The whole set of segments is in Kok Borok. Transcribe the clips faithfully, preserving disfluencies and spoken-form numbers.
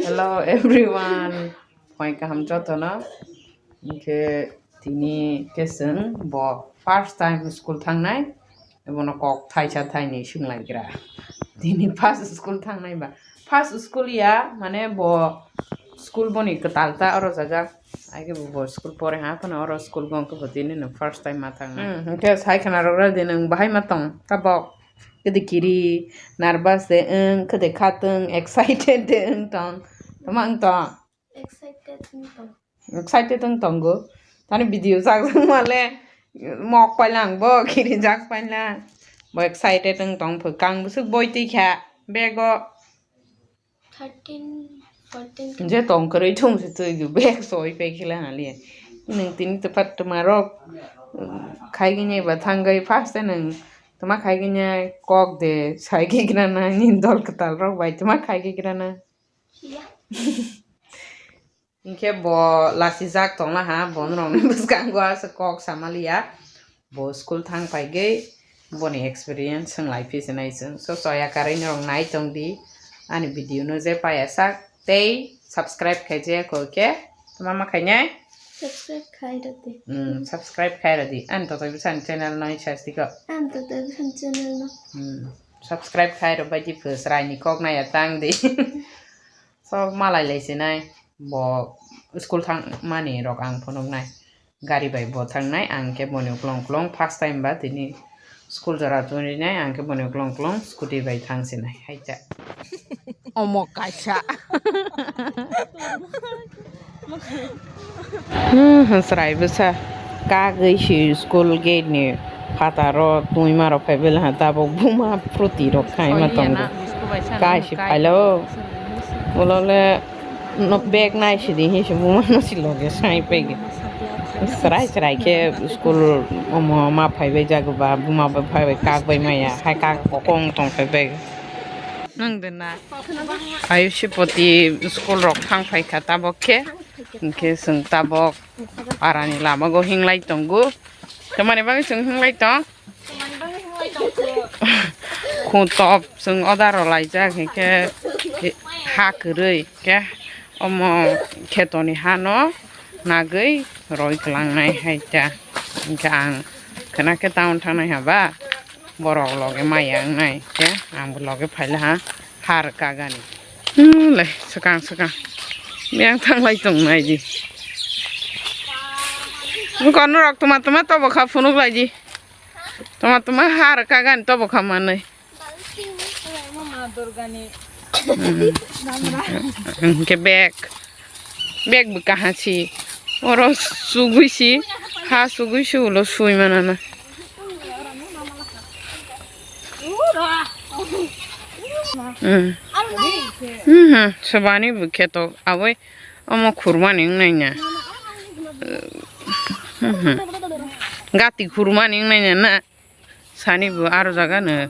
Hello everyone. Phai kaham jotono. Hinkhe tini khe chwng bo first time school thangnai. Bono kok thaisa thaini swnglaikra. Tini first school thangnai ba. First school ya, mane bo school boni kwtal ta oro jaga. Age bo, bo school pore ha phano oro school gong khe bo tini no first time ma thangnai. Hmm, hinkhe sai khna rok ra de nwng bahai ma tong tabok. Kede kiri, nervous de wng, kede khatwng, excited de wng tong. Tama wng tong? Excited wng tong. Excited wng tongo. Tani video jak jak male mok paila ang bo kiri jak paila. Bo excited wng tong phu kang bwswk boi twi kha bego. Thirteen, fourteen. Je tong kwrwi thung se twi du bag soi pe khila hali. Nwng tini tepat tuma rok khai gini ba thangwi first nwng tuma khai gini kok de sai gini na ni dol kwtal rok bai tuma khai gini na. Iya. Hinkhe bo lasijak tongla ha, bo norokni bwskango aswk kok samaliya. Bo school thang paigwi boni experience swng lai phi sinai chwng. So, soya karwi norok nai tong di ani video no je paya sak tei subscribe khai je ko khe tama ma khainai? Subscribe khai rw di. Hmm, subscribe khai rw di. Ani totoi bwsani channel no sas di ko. Ani totoi bwsani channel no. Hmm, subscribe khai rw bai di phu chwrai ni kok naya tang di. Sok malai lai sinai, bo school thang mani rok ang phunuk nai. Gari bai bo thang nai, ang khe boni uklong uklong first time ba tini school jora tong ri nai, ang khe boni uklong uklong scooty bai thang sinai, hai ta. Omo kaisa. Hmm, chwrai bwsa kagwi si school gate ni phataro twi ma rok phai belai ha tabuk buma pruti rok khai ma tongo. Kai si phailo. Ulo le no bag nai sidi hi se buma no si loge sai pege. Chwrai chwrai khe school omo ma phai bai jago ba buma bai phai bai kak bai maya hai kak kokong tong phai bai. Nang de na. Ayushi poti school rok thang phai kha tabok khe. Hinkhe chwng tabok parani lamago hinglai tongo. Tamani bagwi chwng hinglai tong? Khutop chwng oda rw laijak hinkhe ha kwrwi khe omo khetoni hano nagwi roi kwlangnai hai ta. Hinkhe ang khwna khe town thangnai ha ba borok loge maya wngnai khe ang bo loge phai laha ha rwkagani. Hmm, le, swkang, swkang. Yang thanglai tong nai di. Bukan rok tuma tuma tobo kha phunuk lai di. Tuma tuma har kagan tobo kha manai. Hmm. Hingke bag. Bag bo kaha si. Oro sugui si. Ha sugui si ulo sui manana. Hmm. Hmm, hmm. Sobani bo kheto aboi omo khurmani wngnai na. Hmm, hmm. Gati khurmani wngnai na na. Sani bo aro jaga no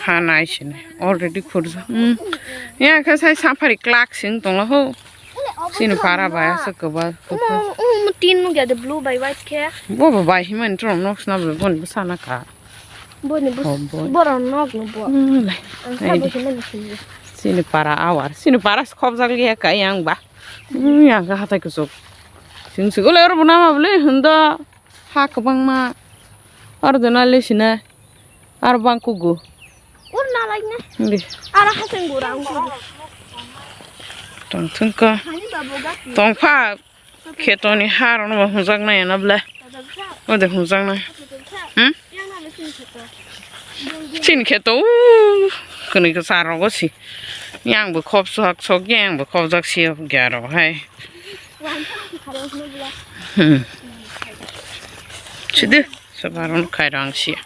ha nai sini already khurjak. Hmm. Ya khe sai safari klak sing tongla ho. Sini para bai aswk kwbal. Umo, umo tin nugya de blue bai white khe. Bo bo bai himani tong nok sna bo boni bwsana kha. Boni bus-, oh, boy. Borok nok no bo. Hmm, lai. Ang sabo himani sini. Sini para awar. Sini para khobjak liya kai ang ba. Hmm, yang kha hatai kusuk. Sing sik ole oro bo nama bole hunda ha kwbangma. Oro dona le sina. Aro bang kugu. Ur na lai na. Hindi. Ara haseng gura ang kugu. Tong thung ka. Hani babo gati. Tong pha. Khetoni harok no hwnjak nai na ble. Ode hwnjak nai. Hmm? Yang na le sini kheto. Sini kheto. Kuni ka saro go si. Yang bo khop sok sok yang bo khop jak si gyaro hai. Wan thang si kharo no bla. Hmm. Sidi. Sabarun khairang si.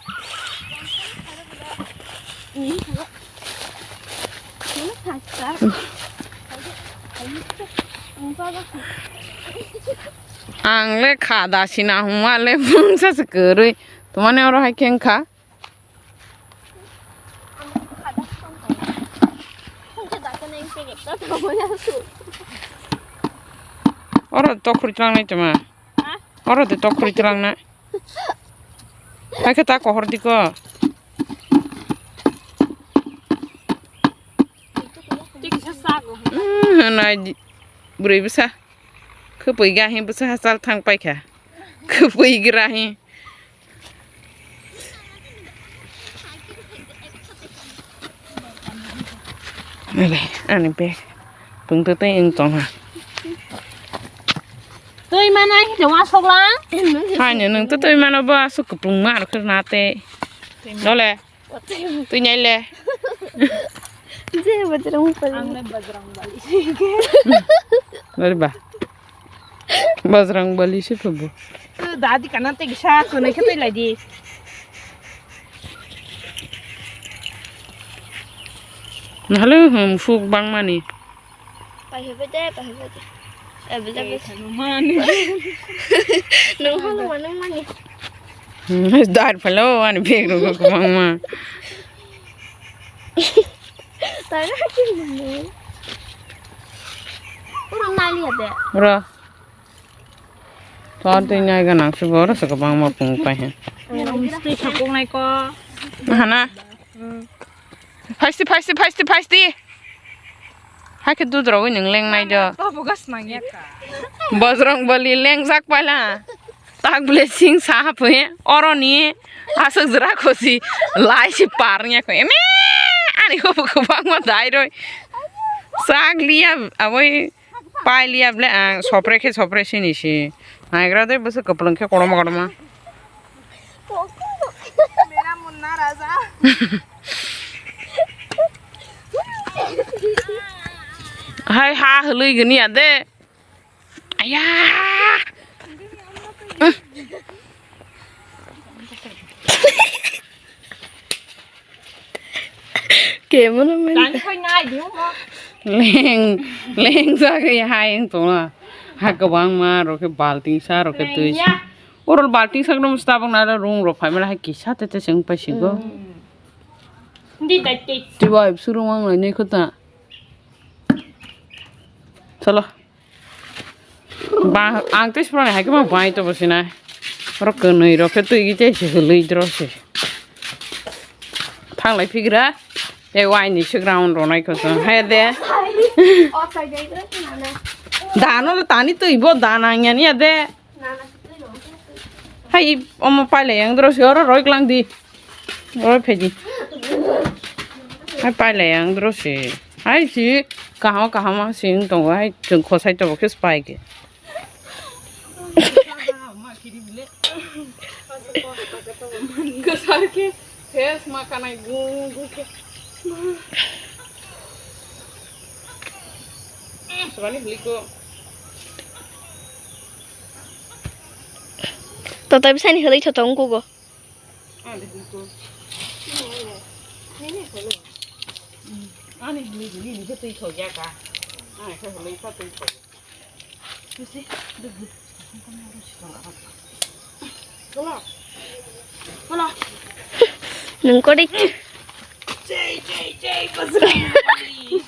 Ang le kha da sina huma le bungsa se kwrwi. Tumani oro hai khe wngkha. Oro tokhri tlangnai tuma. Oro de tokhri tlangna. Hai khe ta kohor diko. Hmm, na Bwrwi bwsa. Khupui gahi bwsa hachal thang paikha. Khupui grahi. Ani bag. Tungtwtwi wng tongha. Twi manai hinkhe wasoklang. Haino nwng to twi mano bo aswk kwplwngma rwkhe na tei. Dole. Twi nai le. Je Bajrang Bali. Ang le Bajrang Bali. Bari ba. Bajrang Bali se phubu. Dadi kana te kisa kunai khe twi lai di. Nahale hum suk bang mani. Pahibai de, pahibai de. Eh, bela, bela. Hanu mani. Nung hanu mani mani. Dar phalo ani bag rok kwbangma. Tara hati mani. Uro nali ade. Ro. Tor twi nai ganang se boro se kwbangma pung pai he. Twi sapung nai ko. Hana. Phaisti, phaisti, phaisti, phaisti. Hai khe dudrogwi nwng lengnai do. To bugas mangya ka. Bojrong bali lengjak paila. Tak blessing sa hapui oroni aswk jra khosi lai si par nya ko. Eme ani ko kwbangma dai roi. Sak liya aboi. Pai liya ble ang sopre khe sopre sini si. Naigra de bwswk kwplwng khe kotorma kotorma. Mera munna raja. Hai ha hului gini ya de. Aya. Kemana men? Tang khoi nai di mo. Leng, leng sa khe hai wng tong la. Ha kwbangma rok khe balting sa rok khe twi. Leng ya. Oro balting sa khe tabuk na room rok phai mala hai kisa te te se wng pai si go. Di dai te. Tibai suru mang lai nei kho ta. Chalo. Ba, ang tei siphrani hai khe ma bai to bo sinai. Oro kwnwi rok khe twi tei se hului dro se. Thanglai phigra. Tei waini se ground rw nai kho chwng. Hai de. Dano le tani twi bo dana ngiya ni ya de. Hai omo pailai ang dro se oro roi klang di. Oi phaidi. Hai pailai ang dro se. Hai si kaham kaham si wng tongo hai chwng khosai tongo khe pai khe. Kwchar khe face ma kanai gung gung khe. Swkangni hwlwi kho. Totai bwsani hwlwi tho tong kugo. Ani hwlwi hwlwi ni khe twi thok ya ka. Ani khe hwlwi kha twi thok. Nwng kori. Jai, jai, jai, Bajrang Bali.